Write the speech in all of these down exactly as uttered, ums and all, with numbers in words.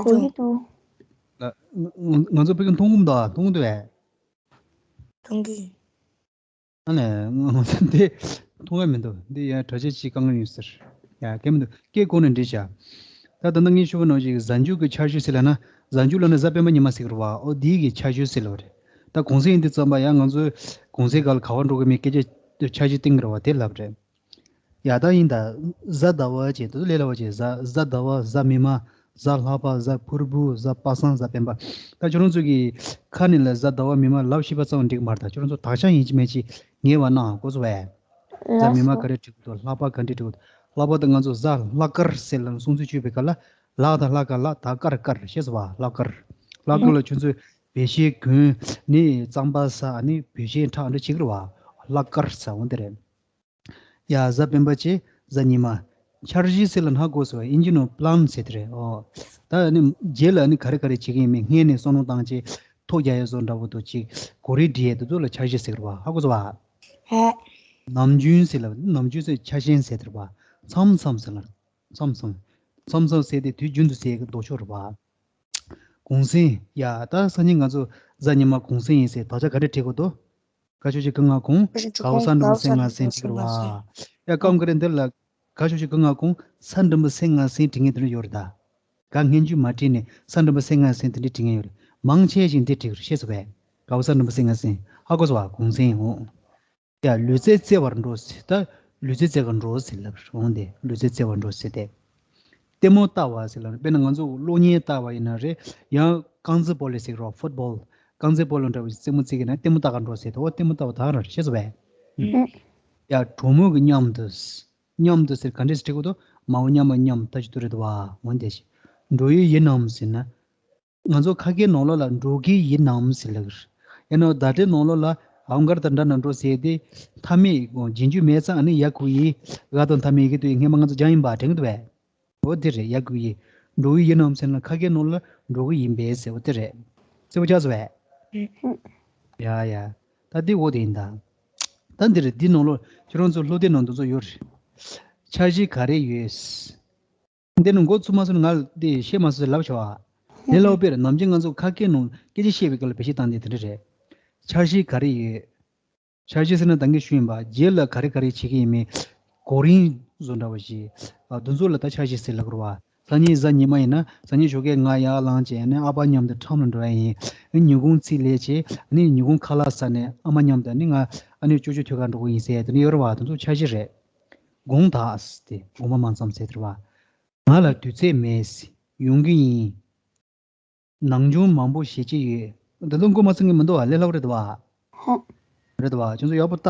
གོ་གི་འདུག་ལ། ང་ང་ཚོ་ཕ་གི་མཐོང་གི་མི་འདུག་ཨ། མཐོང་གི་འདུག་ཨེ། མཐོང་གི་ཨ་ནི་ང་ཚོ་འདི་མཐོང་གི་མི་འདུག་འདི་ཡང་གྲྭ་ཆས་ཅིག་བཀང་གི་ཡོད་ཟེར། ཡ་སྐད་མི་འདུག་སྐད་གོ་ནས་འདྲི་བྱ། ད་ད་ལྟ་ངས་ཞུས་པ་ནང་བཞིན་གཟའ་མཇུག་གི་ཆར་ཞོད་ཟེར་ལབ་ན། གཟའ་མཇུག་ལབ་ན་གཟའ་སྤེན་པ་ཉི་མ་ཟེར་གི་རེད་བ། ཨོ་འདི་གི་ཆར་ཞོད་ཟེར་ལབ་རེད། ད་གུང་སེང་འདི་ཙམ་པ་ཡང་ང་ཚོའི་གུང་སེང་སྐབས་ལ་ག་བ་འགྲོ་གི་མེད་སྐད་ཆ་འཆར་གཞི་བཏིང་གི་རེད་བ། དེ་ལབ་རེད། ཡ་ད་ཡིན་ད། གཟའ་ཟླ་བ་བྱས་དུ་ལས་སླ་བ་བྱས། གཟའ་གཟའ་ཟླ་བ། གཟའ་མིག་དམར། གཟའ་ལྷག་པ། གཟའ་ཕུར་བུ། གཟའ་པ་སངས། གཟའ་སྤེན་པ། ད་ཁྱོད་རང་ཚོ་གི་ཁ་ནས་ལ་གཟའ་ཟླ་བ་མིག་དམར་ལབ་ཤེས་པ་ཙམ་འགྲིག་མ་རེད། ད་ཁྱོད་རང་ཚོ་དག་ཆ་ཡིན་གཅིག་མིན་གཅིག་ངེས་པ་གནང་གོ་སོ་བས། གཟའ་མིག་དམར་ག་རེ་བྲིས་གི་འདུག་ལྷག་པ་ག་འདྲ་བྲིས་གི་འདུག་ལྷག་པ་དང་ང་ཚོ་གཟའ་ལྷག་དཀར་ཟེར་ལ་སྲུང་བརྩི་ཞུས་པའི་སྐབས་ལ། ལྷག་དང་ལྷག་དཀར། ལྷག་ད་དཀར་དཀར་ཤེས་སོ་བ། ལྷག་དཀར། ལྷག་དཀར་ལ་ཁྱོད་ཚོས་བེ་ཤའི་གོན་ནི་རྩམ་པ་ཟ་ནི་བེ་ཤའི་ཁྲག་འདྲ་བྱེད་ཀྱི་རེད་བ། ལྷག་དཀར་ཟ་འོང་དེ་རེད། ཡ་གཟའ་སྤེན་པ་བྱས་གཟའ་ཉི་མ། འཆར་གཞི་ཟེར་ལ་ཧ་གོ་སོང་བས། ཨིན་ཇི་ནང་པི་ལན་ཟེར་དེ་རེད། ཨོ། ད་ནི་རྗེས་ལ་ནི་ག་རེ་ག་རེ་བྱེད་ཀྱི་ཡིན་མིན་སྔས་ནས་བསམ་བློ་བཏང་བྱས་ཐོ་རྒྱག་ཡ་བཟོ་འདྲ་བོ་དང་ཅིག་གོ་རེ་འབྲི་ཡས་དེ་ཚོ་ལ་འཆར་གཞི་ཟེར་བ་ཧ་གོ་སོང་བ། ཧེ། ནམ་རྒྱུན་ཟེར་ལ་ནམ་རྒྱུན་ཟེར་ཆ་ཤས་ཟེར་དེ་རེད་བ། མཚམས་མཚམས་ཟེར་ལ། མཚམས་མཚམས། མཚམས་མཚམས་ཟེར་དེ་དུས་རྒྱུན་དུ་ཟེར་གི་ལྡོག་ཕྱོགས་རེད་བ། གུང་སེང་། ཡ་ད་སང་ཉིན་ང་ཚོ་གཟའ་ཉི་མ་གུང་སེང་ཡིན་ཟེར་དག་ཆ་ག་འདྲ་བྲིས་དགོས་འདུག་ག་ཤོག་ཅིག་གི་ང་གུང་། ག་བ་ས་འགྲེང་བུ་སེ་ང་སེང་བྲིས་ཀྱི་རེད་བ། ཡ་སྐབས་འགའ་རེ་འདིར་ལ་ག་ཤོག་ཅིག་གི་ང་གུང་ས་འགྲེང་བུ་སེ་ང་སེང་བྲིས་མཁན་དེ་འདྲ་ཡོད་རེད་ད། ག་སྔན་ཇུས་མ་བྲིས་ནས་ས་འགྲེང་བུ་སེ་ང་སེང་དེ་འདྲ་བྲིས་མཁན་ཡོད་རེད། མང་ཆེ་ཞིག་འདི་བྲིས་ཀྱི་རེད། ཤེས་སོང་བས། ག་བ་ས་འགྲེང་བུ་སེ་ང་སེང་ཧ་གོ་སོང་བ། གུང་སེང་འོང་། ཡ་ལུས་རྩལ་རྩེ་བར་འགྲོ་ཟེར། ད་ལུས་རྩལ་རྩེ་གར་འགྲོ་ཟེར་ལབ་འོང་དེ། ལུས་རྩལ་རྩེ་བར་འགྲོ་ཟེར་ཏེ། ལྟད་མོ་ལྟ་བ་ཟེར་ལབ། དཔེར་ན་ང་ཚོ་གློག་བརྙན་ལྟ་བ་ཡིན་ན་རེད། ཡང་རྐང་རྩེད་སྤོ་ལོ་ཟེར་རོ། ཕུཊ་བོལ། རྐང་རྩེད་སྤོ་ལོ་འདྲ་བོ་ཞིག་རྩེད་མོ་རྩེ་གི་ན་ལྟད་མོ་ལྟ་གར་འགྲོ་ཟེར་ཏེ། འོ་ལྟད་མོ་ལྟ་བ་ད་ག་རང་རེད། ཤེས་སོང་བས། ཡ་གྲོགས་མོ་གི་མཉམ་དུ། མཉམ་དུ་ཟེར་ག་འདྲས་སེ་བྲིས་དགོས་འདུག་མའོ་མཉམ་མ་མཉམ་ད་ཅི་ཏུ་རེད་དོ་བ། འོན་ཏེ་འགྲོ་ཡི་ཡིན་ནམ་ཟེར་ན། ང་ཚོ་ཁ་སྐད་ནང་ལོགས་ལ་འགྲོ་གི་ཡིན་ནམ་ཟེར་ལབ་ཀྱི་རེད། ཡང་ན་བརྡ་སྤྲོད་ནང་ལོགས་ལ་ཨའོ་མགར་དང་འདྲ་ན་འགྲོ་ཟེར་ཏེ། མཐའ་མེད་རྗེས་འཇུག་མེད་ཙང་ཨ་ནི་ཡ་གུ་ཡི། ག་དང་མཐའ་མེད་ཡི་གེ་དུ་ཡི་སྔས་མ་ང་ཚོ་སྦྱངས་ཡིན་པ་དྲན་གི་འདུག་བས། འོ་དེ་རེད། ཡ་གུ་ཡི། འགྲོ་གི་ཡིན་ནམ་ཟེར་ན་ཁ་སྐད་ནང་ལ་འགྲོ་གི་ཡིན་པས་ཟེར། འོ་དེ་རེད། གསལ་པོ་ཆགས་སོང་བས། ཡ་ཡ། ད་འདི་འོ་དེ་ཡིན་ད། ད་འདི་རེད། འདི་ནང་ལོགས་ཁྱོད་རང་ཚོ་སློབ་དེབ་ནང་དུ་ཚོ་ཡོད་རེད། འཆར་གཞི་ག་རེ་ཡོད། འདི་ནི་འགོ་ཚུགས་མ་ཚུགས་ང་ལ་འདི་བཤད་མ་ཚུགས་ལབ་ཤོག་ཨ། དེ་ལ་དཔེར་ནམ་རྒྱུན་ང་ཚོ་ཁ་སྐད་ནང་སྐད་ཆ་བཤད་པའི་སྐབས་ལ་བེད་སྤྱོད་བཏང་དེ་དེ་འདྲ་རེད། འཆར་གཞི་ག་རེ་ཡོད། འཆར་གཞི་ཟེར་ན་ད་གིན་ཞུས་ཡིན་པ། རྗེས་ལ་ག་རེ་ག་རེ་བྱེད་ཀྱི་ཡིན་མིན། གོ་རིམ་བཟོ་འདྲ་བ་ཞིག་ཨ་དེ་ཚོ་ལ་ད་འཆར་གཞི་ཟེར་ལབ་དགོས་རེད་བ། སང་ཉིན་གཟའ་ཉི་མ་ཡིན་ན་སང་ཉིན་ཞོགས་ཀས་ང་ཡར་ལངས་བྱས་ནས་ཨ་ཕ་མཉམ་དུ་ཁྲམ་ལ་འགྲོ་ཡ་ཡིན། ཉིན་གུང་ཚིག་ལས་བྱས་ནས་ཉིན་གུང་ཁ་ལག་ཟ་ནས་ཨ་མ་མཉམ་དུ་ནི་ང་ཨ་ནེ་ཅོ་ཅོ་ཐུག་ག་འགྲོ་གི་ཡིན་ཟེར་དེ་འདྲ་ཡོད་རེད་བ། དེ་ཚོ་འཆར་གཞི་རེད། དགོངས་དག་ཟེར་ཏེ་དགོངས་པ་མ་ཚོམས་ཟེར་དེ་རེད་བ། ང་ལ་དུས་ཚོད་མེད། ཡོང་གི་ཡིན། ནང་སྦྱོང་མང་པོ་བྱེད་ཀྱི་ཡོད། འདི་ཚོ་མགོ་མ་ཚོས་ཀྱི་མི་འདུག་བ། ལས་སླ་པོ་རེད་བ། ཧོ། རེད་བ། ཁྱོད་ཚོ་ཡག་པོ་ལྟ།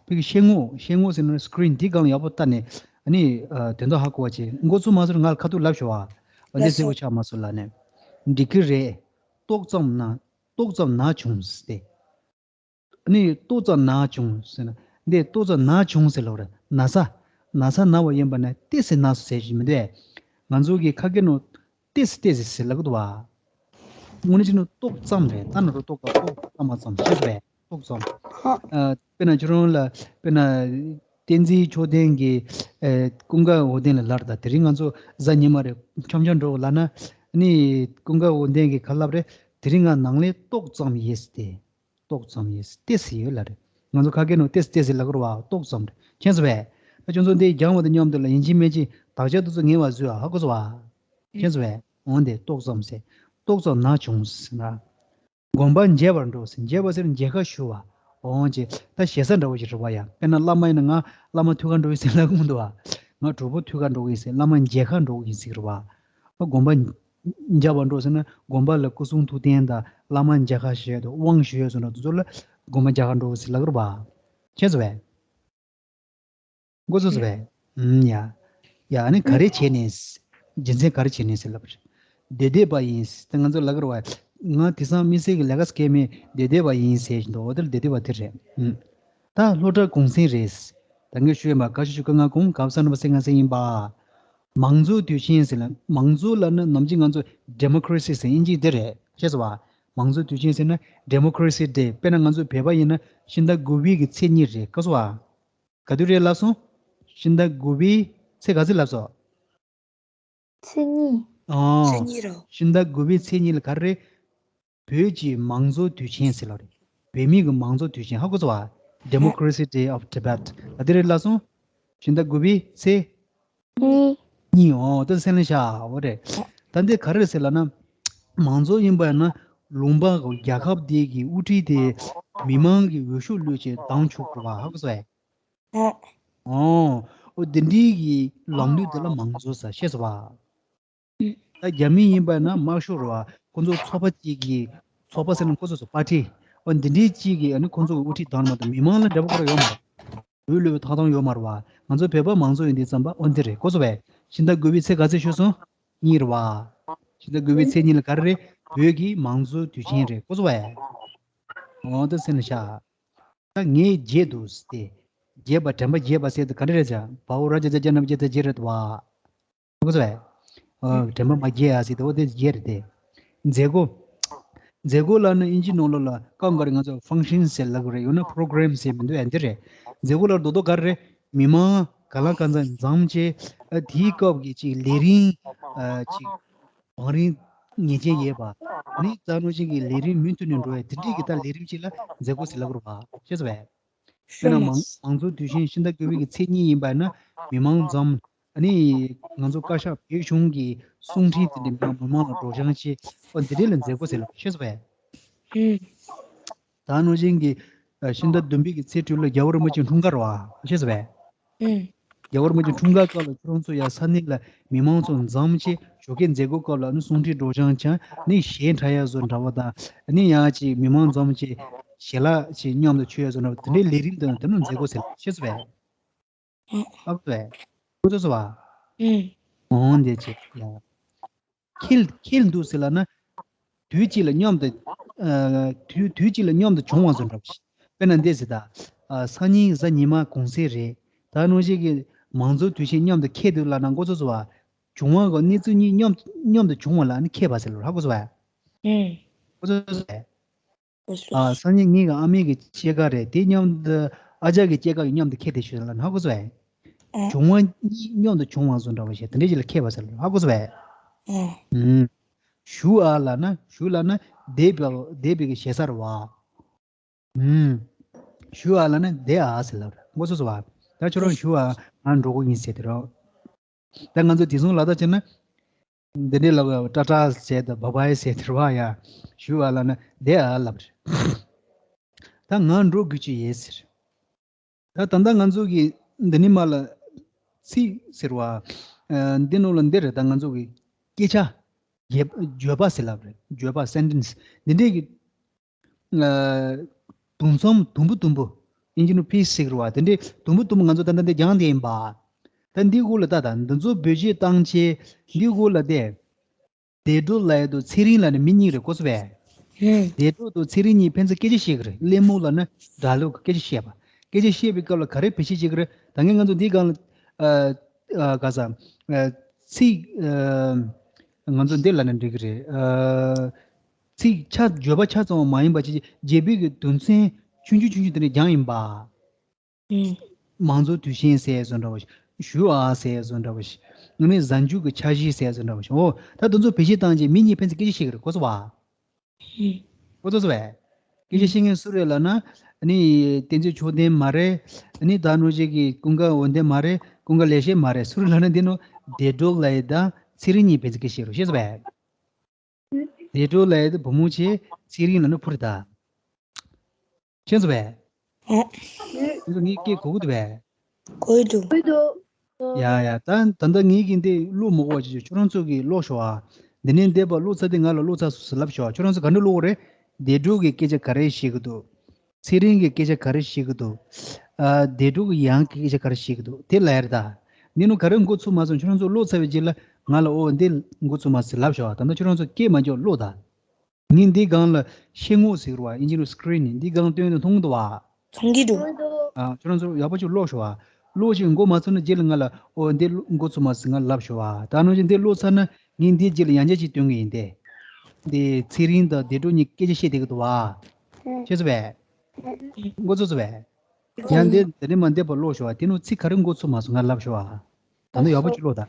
ཕ་གི་ཤེལ་ངོས། ཤེལ་ངོས་ཟེར་ན་སི་ཀི་རིན་འདི་སྒང་ཡག་པོ་ལྟ་ནས་ཨ་ནི་ཨ་དོན་དག་ཧ་གོ་བ་བྱེད། མགོ་ཚོས་མ་ཚོས་ང་ལ་ཁ་ཐུག་ལབ་ཤོག་ཨ། འདི་གསལ་པོ་ཆགས་མ་སོང་ལབ་ནས། འགྲིག་གི་རེད། ཏོག་ཙམ་ན། ཏོག་ཙམ་ན་བྱུང་ཟེར་ཏེ། ནི་ཏོག་ཙམ་ན་བྱུང་ཟེར་ན། འདི་ཏོག་ཙམ་ན་བྱུང་ཟེར་ལབ་རེད། ན་ཚ། ན་ཚ་ན་བ་ཡིན་པ་ན་ཏོག་ཙམ་ན་སོང་ཟེར་གྱི་མི་འདུག་ང་ཚོ་གི་ཁ་སྐད་ནང་ཏོག་ཙམ་ཏོག་ཙམ་ཟེར་ལབ་གི་འདུག་བ། དངོས་གནས་བྱས་ན་ཏོག་ཙམ་རེད། ད་ན་རོ་ཏོག་ག་ཏོག་ཙམ་མ་ཙམ་ཞེས་པས་ཏོག་ཙམ། ཨ་དཔེར་ན་ཁྱོད་རང་ལ་དཔེར་ན་བསྟན་འཛིན་མཆོག་ལྡན་གྱི་ཨེ་ཀུན་དགའ་འོད་ལྡན་ལ་ལབ་རེད། ད་དེ་རིང་ང་ཚོ་གཟའ་ཉི་མ་རེད། འཆམ་འཆམ་འགྲོ་ལབ་ན་ནི་ཀུན་དགའ་འོད་ལྡན་གྱིས་ག་ལབ་རེད། དེ་རིང་ང་ནང་ལས་ཏོག་ཙམ་ཡིན་ཟེར་ཏེ། ཏོག་ཙམ་ཡིན། ཏོག་ཙམ་ཡོད་ལབ་རེད། ང་ཚོ་ཁ་སྐད་ནང་ཏོག་ཙམ་ཏོག་ཙམ་ལབ་དགོས་རེད་བ། ཏོག་ཙམ་རེད། མཁྱེན་སོང་བས། ད་ཁྱོད་ཚོ་འདི་སྦྱང་བ་དང་མཉམ་དུ་ལ་ཡིན་གཅིག་མིན་གཅིག་དག་ཆ་དེ་ཚོ་ངེས་པར་བཟོས་ཨ། ཧ་གོ་སོང་བ། མཁྱེན་སོང་བས། འོན་ཏེ་ཏོག་ཙམ་ཟེར། ཏོག་ཙམ་ན་བྱུང་ཟེར་ན། དགོན་པར་མཇལ་བར་འགྲོ་ཟེར། མཇལ་བ་ཟེར་མཇལ་ཁ་ཞུ་བ། འོན་ཏེ་ད་ཞེ་ས་འདྲ་བོ་ཞིག་རེད་བ་ཡ། དཔེར་ན་བླ་མ་ཡིན་ན་ང་བླ་མ་ཐུག་ག་འགྲོ་ཡི་ཟེར་ལབ་གི་མི་འདུག་བ། ང་གྲོགས་པོ་ཐུག་ག་འགྲོ་གི་ཡིན་ཟེར། བླ་མ་མཇལ་ཁ་འགྲོ་གི་ཡིན་ཟེར་གི་རེད་བ། དགོན་པ་མཇལ་བར་འགྲོ་ཟེར་ན་དགོན་པ་ལ་སྐུ་གསུང་ཐུགས་རྟེན་དང་བླ་མ་མཇལ་ཁ་ཞུ་ཡས་དང་དབང་ཞུ་ཡས་སོགས་འདྲ་དེ་ཚོ་ལ་དགོན་པ་མཇལ་ཁ་འགྲོ་ཟེར་ལབ་ཀྱི་རེད་པ། མཁྱེན་སོང་བས། མགོ་ཚོས་སོང་བས། ཨུམ་ཡ། ཡ་ཨ་ནི་ག་རེ་བྱས་ནས། རྒྱུ་མཚན་ག་རེ་བྱས་ནས་ཟེར་ལབ་པ་རེད། བསྡད་བསྡད་པ་ཡིན། ད་ང་ཚོ་ལབ་ཀྱི་རེད་པ། ང་དེང་སང་དམིགས་བསལ་གྱི་ལས་ཀ་ཟེར་མཁན་མེད། བསྡད་བསྡད་པ་ཡིན་ཟེར་བཞིན་འདུག་འོ་དེ་ལ་བསྡད་བསྡད་པ་དེ་རེད། ཨུམ། ད་སློབ་གྲྭ་གུང་སེང་རེད། ད་ངས་ཞུས་ཡིན་པ། ག་ཤོག་ཅིག་གི་ང་གུང་། ག་བ་ས་འགྲེང་བུ་སེ་ང་སེང་ཡིན་པ། མང་གཙོའི་དུས་ཆེན་ཟེར་ལ། མང་གཙོ་ལབ་ན་ནམ་རྒྱུན་ང་ཚོ་ཌི་མོ་ཀ་རེ་སི་ཟེར། དབྱིན་ཇི་འདི་རེད། ཤེས་སོང་བ། མང་གཙོའི་དུས་ཆེན་ཟེར་ན་ཌི་མོ་ཀ་རེ་སི་ཌེ། དཔེར་ན་ང་ཚོ་བོད་པ་ཡིན་ན་ཕྱི་ཟླ་དགུ་པའི་གི་ཚེས་གཉིས་རེད། ག་སོང་བ། ག་དུས་རེད་ལབ་སོང་། ཕྱི་ཟླ་དགུ་པའི་ཚེས་ག་ཚོད་ལབ་སོང་། ཚེས་གཉིས། ཨོ། ཚེས་གཉིས་རོ། ཕྱི་ཟླ་དགུ་པའི་ཚེས་གཉིས་ལ་ག་རེ་རེད། བོད་ཀྱི་མང་གཙོ་དུས་ཆེན་ཟེར་ལ་རེད། བོད་མི་གི་མང་གཙོ་དུས་ཆེན་ཧ་གོ་སོང་བ། Democracy Day of Tibet ལ་དེ་རེད་ལ་སོང་། ཕྱི་ཟླ་དགུ་པའི་ཚེས་གཉིས། གཉིས། ཨོ་ད་སེམས་ལ་ཤ་འོ་རེད། ད་འདི་ག་རེ་ཟེར་ལ་ན། མང་གཙོ་ཡིན་པ་ཡིན་ན་ལུང་པ་གི་རྒྱལ་ཁབ་དེ་གི་དབུ་ཁྲིད་དེ་མི་མང་གི་འོས་ཤོག་བླུགས་བྱས་བདམས་ཆོག་གི་བ་ཧ་གོ་སོང་བས། ཨོ། ཨོ་འདི་འདྲའི་གི་ལམ་ལུགས་དེ་ལ་མང་གཙོ་ཟེར་ཤེས་སོང་བ། ད་རྒྱ་མི་ཡིན་པ་ན་དམར་ཤོག་རེད་བ། ཁོ་ཚོ་ཚོགས་པ་གཅིག་གི་ཚོགས་པ་ཟེར་ན་ཁོ་ཚོ་ཚོ་པར་ཊི། འོ་འདི་འདྲའི་གཅིག་གི་ཨ་ནི་ཁོ་ཚོ་གི་དབུ་ཁྲིད་བདམས་མ་གཏོགས་མི་མང་ལ་འབྲེལ་བ་ཁོ་རང་ཡོད་མ་རེད། འོས་བླུགས་པའི་ཐོབ་ཐང་ཡོད་མ་རེད་བ། ང་ཚོ་བོད་པ་མང་གཙོ་ཡིན་དུས་ཙམ་པ་འོ་འདི་རེད་གོ་སོང་བས། ཕྱི་ཟླ་དགུ་པའི་ཚེས་ག་ཚོད་ཤོད་སོང་། གཉིས་རེད་བ། ཕྱི་ཟླ་དགུ་པའི་ཚེས་གཉིས་ལ་ག་རེ་རེད། བོད་ཀྱི་མང་གཙོའི་དུས་ཆེན་རེད་གོ་སོང་བས། འོ་ད་སེམས་ལ་ཤ། ད་ངས་བརྗེད་འདུག་སྟེ། བརྗེད་པ་དྲན་པ་བརྗེད་པ་ཟེར་དུས་ག་འདྲ་རེད་ཟེར། བའོ་ར་ཇ་ཇ་ཇ་ན་བརྗེད་ད་བརྗེད་རེད་བ། ཧ་གོ་སོང་བས། ཨོ་དྲན་པ་མ་བརྗེད་ཡ་ཟེར་དུས་འོ་དེ་བརྗེད་རེད་དེ། མཛད་སྒོ། མཛད་སྒོ་ལ་ནི་དབྱིན་ཇི་ནང་ལོགས་ལ་སྐབས་འགའ་རེ་ང་ཚོ་ཕང་ཤན་ཟེར་ལབ་གི་རེད། ཡང་ན་པྲོ་གྲམ་ཟེར་མི་འདུག་ཨ་འདི་རེད། མཛད་སྒོ་ལ་རྡོག་རྡོག་ག་རེ་རེད། མི་མང་ག་ལ་ག་ཚོད་འཛོམས་བྱས་ཨ་དེའི་སྐབས་ཀྱི་ཅིག་ལས་རིམ་ཨ་ཅིག་བང་རིམ་ངེས་ཅན་ཡོད་པ། ཨ་ནི་རྩ་ནོར་ཅན་གྱི་ལས་རིམ་མུ་མཐུད་ནས་འགྲོ་བའི་དེ་འདྲའི་གི་ད་ལས་རིམ་ཅིག་ལ་མཛད་སྒོ་ཟེར་ལབ་དགོས་རེད་པ། ཤེས་སོང་བས། དཔེར་ན་མང་མང་གཙོ་དུས་ཆེན་ཕྱི་ཟླ་དགུ་པའི་གི་ཚེས་གཉིས་ཡིན་པ་ན་མི་མང་འཛོམས། ཨ་ནི་ང་ཚོ་བཀའ་ཤག་བོད་གཞུང་གི་གསུང་འཕྲིན་དེ་འདྲའི་མི་མང་ལ་སྒྲོག་སྦྱང་བྱེད། ཨོ་འདི་འདྲའི་ལ་མཛད་སྒོ་ཟེར་ལབ་ཤེས་སོང་བས། ད་ནང་བཞིན་གྱི་ཨ་ཕྱི་ཟླ་བདུན་པའི་གི་ཚེས་དྲུག་ལ་རྒྱལ་བ་རིན་པོ་ཆེའི་འཁྲུངས་སྐར་བ་ཤེས་སོང་བས། ཨུམ། རྒྱལ་བ་རིན་པོ་ཆེའི་འཁྲུངས་སྐར་སྐབས་ལ་ཁྱོད་རང་ཚོ་ཡང་ས་གནས་ལ་མི་མང་ཚོ་འཛོམས་བྱས་ཞོགས་ཀའི་མཛད་སྒོ་སྐབས་ལ་ནི་གསུང་འཕྲིན་སྒྲོག་སྦྱང་བྱས་ནི་གཞས་འཁྲབ་ཡ་བཟོ་འདྲ་བ་དང་ནི་ཡང་ཅིག་མི་མང་འཛོམས་བྱས་ཞལ་ལག་ཅིག་མཉམ་དུ་མཆོད་ཡ་བཟོ་འདྲ་བ་དེ་འདྲའི་ལས་རིམ་དང་དེ་ཚོ་མཛད་སྒོ་ཟེར་ཤེས་སོང་བས། ཨུམ། ཨ་བས། ཁོ་ཚོ་སོ་བ། ཨུམ། འོང་དེ་ཅིག་ཡ། ཁེལ་ཁེལ་འདུག་ཟེར་ལབ་ན། དུས་གཅིག་ལ་མཉམ་དུ། ཨ་དུས་དུས་གཅིག་ལ་མཉམ་དུ་བྱུང་བ་བཟོ་འདྲ་བ་ཞིག་དཔེར་ན་འདི་ཟེར་ད། ཨ་སང་ཉིན་གཟའ་ཉི་མ་གུང་སེང་རེད། ད་ནང་བཞིན་གྱི་མང་གཙོ་དུས་ཆེན་མཉམ་དུ་འཁེལ་འདུག་ལབ་ན་མགོ་ཚོས་བཟོ་བ། བྱུང་བ་གི་གནས་ཚུལ་གཉིས་མཉམ་མཉམ་དུ་བྱུང་བ་ལ་ནི་འཁེལ་བ་ཟེར་ལ་ཧ་གོ་སོང་བས། ཨུམ། མགོ་ཚོས་བཟོ་བས། ཨ་སང་ཉིན་ངེད་ཀྱི་ཨ་མའི་གི་སྐྱེས་སྐར་རེད། དེ་མཉམ་དུ་ཨ་ཅག་གི་སྐྱེས་སྐར་གྱི་མཉམ་དུ་འཁེལ་བསྡད་ཤག་ལབ་ན་ཧ་གོ་སོང་བས། ཨ། བྱུང་བ་གཉིས་མཉམ་དུ་བྱུང་བ་བཟོ་འདྲ་བ་ཞིག་དེ་འདྲ་ཞིག་ལ་འཁེལ་བ་ཟེར་ལ་ཧ་གོ་སོང་བས། ཨ། ཨུམ། ཞུ་ཨ་ལབ་ན་ཞུ་ལབ་ན་འདས་པའི་འདས་པའི་གི་ཞེ་ས་རེད་བ། ཨུམ། ཞུ་ཨ་ལབ་ན་འདས་ཨ་ཟེར་ལབ་རེད། མགོ་ཚོས་སོང་བ། ད་ཁྱོད་རང་ཞུ་ཨ་ང་འགྲོ་གི་ཡིན་ཟེར་དེ་རོ། ད་ང་ཚོ་དེ་སོང་ལ་ད་བྱས་ན། འདི་འདྲའི་ལབ་ཡ་ཊ་ཊ་ཟེར་དང་བྷ་བྷའི་ཟེར་དེ་རེད་བ་ཡ། ཞུ་ཨ་ལབ་ན་འདས་ཨ་ལབ་རེད། ད་ང་འགྲོ་དགོས་ཀྱི་ཡོད་ཟེར། ད་ད་ལྟ་ང་ཚོ་གི་འདི་ནི་མ་ལ་ཚིག་ཟེར་བ། ཨ་འདི་ནང་ལ་འདི་རེད། ད་ང་ཚོ་གི་སྐད་ཆ་བརྗོད་བརྗོད་པ་ཟེར་ལབ་རེད། བརྗོད་པ་སེན་ཊེན་སི་འདི་འདྲའི་གི་ཨ་དུམ་མཚམས་དུམ་བུ་དུམ་བུ། ཨིན་ཇི་ནང་པིས་ཟེར་བ་དེ་འདྲའི་དུམ་བུ་དུམ་བུ་ང་ཚོ་ད་ལྟ་འདི་སྦྱངས་བསྡད་ཡིན་པ། ད་འདི་སྒང་ལ་ད་ད་འདི་ཚོ་བེད་སྤྱོད་བཏང་བྱས་འདི་སྒང་ལ་དེ། བདེ་སྒྲོལ་ལབ་ཡ་དང་ཚེ་རིང་ལབ་ནི་མི་གཉིས་རེད་གོ་སོང་བས། ཧུམ། བདེ་སྒྲོལ་དང་ཚེ་རིང་གཉིས་ཕན་ཚུན་སྐད་ཆ་བཤད་གི་རེད། གླེང་མོལ་ལབ་ན་ཌའི་ལོག་སྐད་ཆ་བཤད་པ། སྐད་ཆ་བཤད་པའི་སྐབས་ལ་ག་རེ་བེད་སྤྱོད་བྱེད་གི་རེད། ད་ངས་ང་ཚོ་འདི་སྒང་ལ་ཨ་ཨ་ག་ས་ཨ་ཚིག་ཨ་ང་ཚོ་འདི་ལབ་ན་འགྲིག་གི་རེད། ཨ་ཚིག་ཆ་བརྗོད་པ་ཆ་ཚང་བ་མ་ཡིན་པ་ཅིག་བརྗོད་པའི་གི་དོན་ཚན་ཆུང་ཆུང་ཆུང་ཆུང་དེ་འདྲ་སྦྱངས་ཡིན་པ། ཨུམ། མང་གཙོ་དུས་ཆེན་ཟེར་བཟོ་འདྲ་བ་ཞིག་ཞུ་ཨ་ཟེར་བཟོ་འདྲ་བ་ཞིག་ཨ་ནི་གཟའ་མཇུག་གི་འཆར་གཞི་ཟེར་བཟོ་འདྲ་བ་ཞིག་འོ་ད་དེ་ཚོ་བེད་སྤྱོད་བཏང་རྗེས་མི་གཉིས་ཕན་ཚུན་སྐད་ཆ་བཤད་གི་རེད་གོ་སོང་བ། ཨུམ། གོ་ཚོད་སོང་བས། སྐད་ཆ་བཤད་མཁན་སུ་རེད་ལབ་ན། ཨ་ནི་བསྟན་འཛིན་མཆོག་ལྡན་མ་རེད། ཨ་ནི་ད་ནོར་གཅིག་གི་ཀུན་དགའ་འོད་ལྡན་མ་རེད། ཀུན་དགའ་ལེགས་བཤད་མ་རེད། སུ་རེད་ལབ་ན་འདི་ནོ་བདེ་སྒྲོལ་ལགས་དང་ཚེ་རིང་གཉིས་ཕན་ཚུན་སྐད་ཆ་བཤད་རོགས་ཤེས་སོང་བས། བདེ་སྒྲོལ་ལགས་དེ་བུ་མོ་ཆེ། ཚེ་རིང་ལབ་ན་བུ་རེད་ད། ཤེས་སོང་བས། ཨ། ཁྱོད་ཚོ་ངའི་སྐད་གོ་གི་འདུག་བས། གོ་གི་འདུག་གོ་གི་འདུག་ཡ་ཡ་ད་ད་ལྟ་ངའི་གི་འདི་ཀློག་མི་དགོས་པ་ཅིག་ཁྱོད་རང་ཚོ་གི་ཀློག་ཤོག་ཨ། འདི་ནས་འདས་པ་ཀློག་ཚར་དུས་ང་ལ་ཀློག་ཚར་སོང་ཟེར་ལབ་ཤོག་ཨ། ཁྱོད་རང་ཚོ་ག་འདྲ་ཀློག་གི་རེད། བདེ་སྒྲོལ་གི་སྐད་ཆ་ག་རེ་བཤད་གི་འདུག་ཚེ་རིང་གི་སྐད་ཆ་ག་རེ་བཤད་གི་འདུག་ཨ། བདེ་སྒྲོལ་གི་ཡང་གི་སྐད་ཆ་ག་རེ་བཤད་གི་འདུག་དེ་ལབ་ཡ་རེད་ད། འདི་ནི་ག་རེ་འགོ་ཚུགས་མ་སོང་། ཁྱོད་རང་ཚོ་ཀློག་ཚར་བའི་རྗེས་ལ་ང་ལ་ཨོ་འདི་འགོ་ཚུགས་མ་སོང་ཟེར་ལབ་ཤོག་ཨ། ད་ལྟ་ཁྱོད་རང་ཚོ་སྐད་མ་འཇོག་ཀློག་ད། ངས་འདི་སྒང་ལ་ཤེལ་ངོས་ཟེར་བ་ཨིན་ཇི་ནང་སི་ཀི་རིན་ནི་འདི་སྒང་སྟོན་ནས་མཐོང་གི་འདུག་བ། མཐོང་གི་འདུག་ཨ། ཁྱོད་རང་ཚོ་ཡག་པོ་ཅིག་ཀློག་ཤོག་ཨ། ཀློག་ཅིག་མགོ་མ་ཚོས་ན་རྗེས་ལ་ང་ལ་ཨོ་འདི་མགོ་ཚུགས་མ་ཟིན་ང་ལབ་ཤོག་ཨ། ད་ནང་བཞིན་འདི་ཀློག་ཚར་ན་ངས་འདིའི་རྗེས་ལ་ཡང་བསྐྱར་ཅིག་སྟོན་གི་ཡིན་ཏེ། འདི་ཚེ་རིང་དང་བདེ་སྒྲོལ་གཉིས་སྐད་ཆ་བཤད་བསྡད་ཀྱི་འདུག་བ། ཤེས་སོང་བས། མགོ་ཚོས་སོང་བས། ཡང་འདི་འདི་ནས་མ་འདས་པ་ཀློག་ཤོག་ཨ། དེ་ནང་ཚིག་ག་རེ་མགོ་ཚུགས་མ་སོང་ང་ལབ་ཤོག་ཨ། ད་ནི་ཡག་པོ་ཅིག་ཀློག་ད།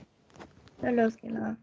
ལོས་ཀྱི་ལ།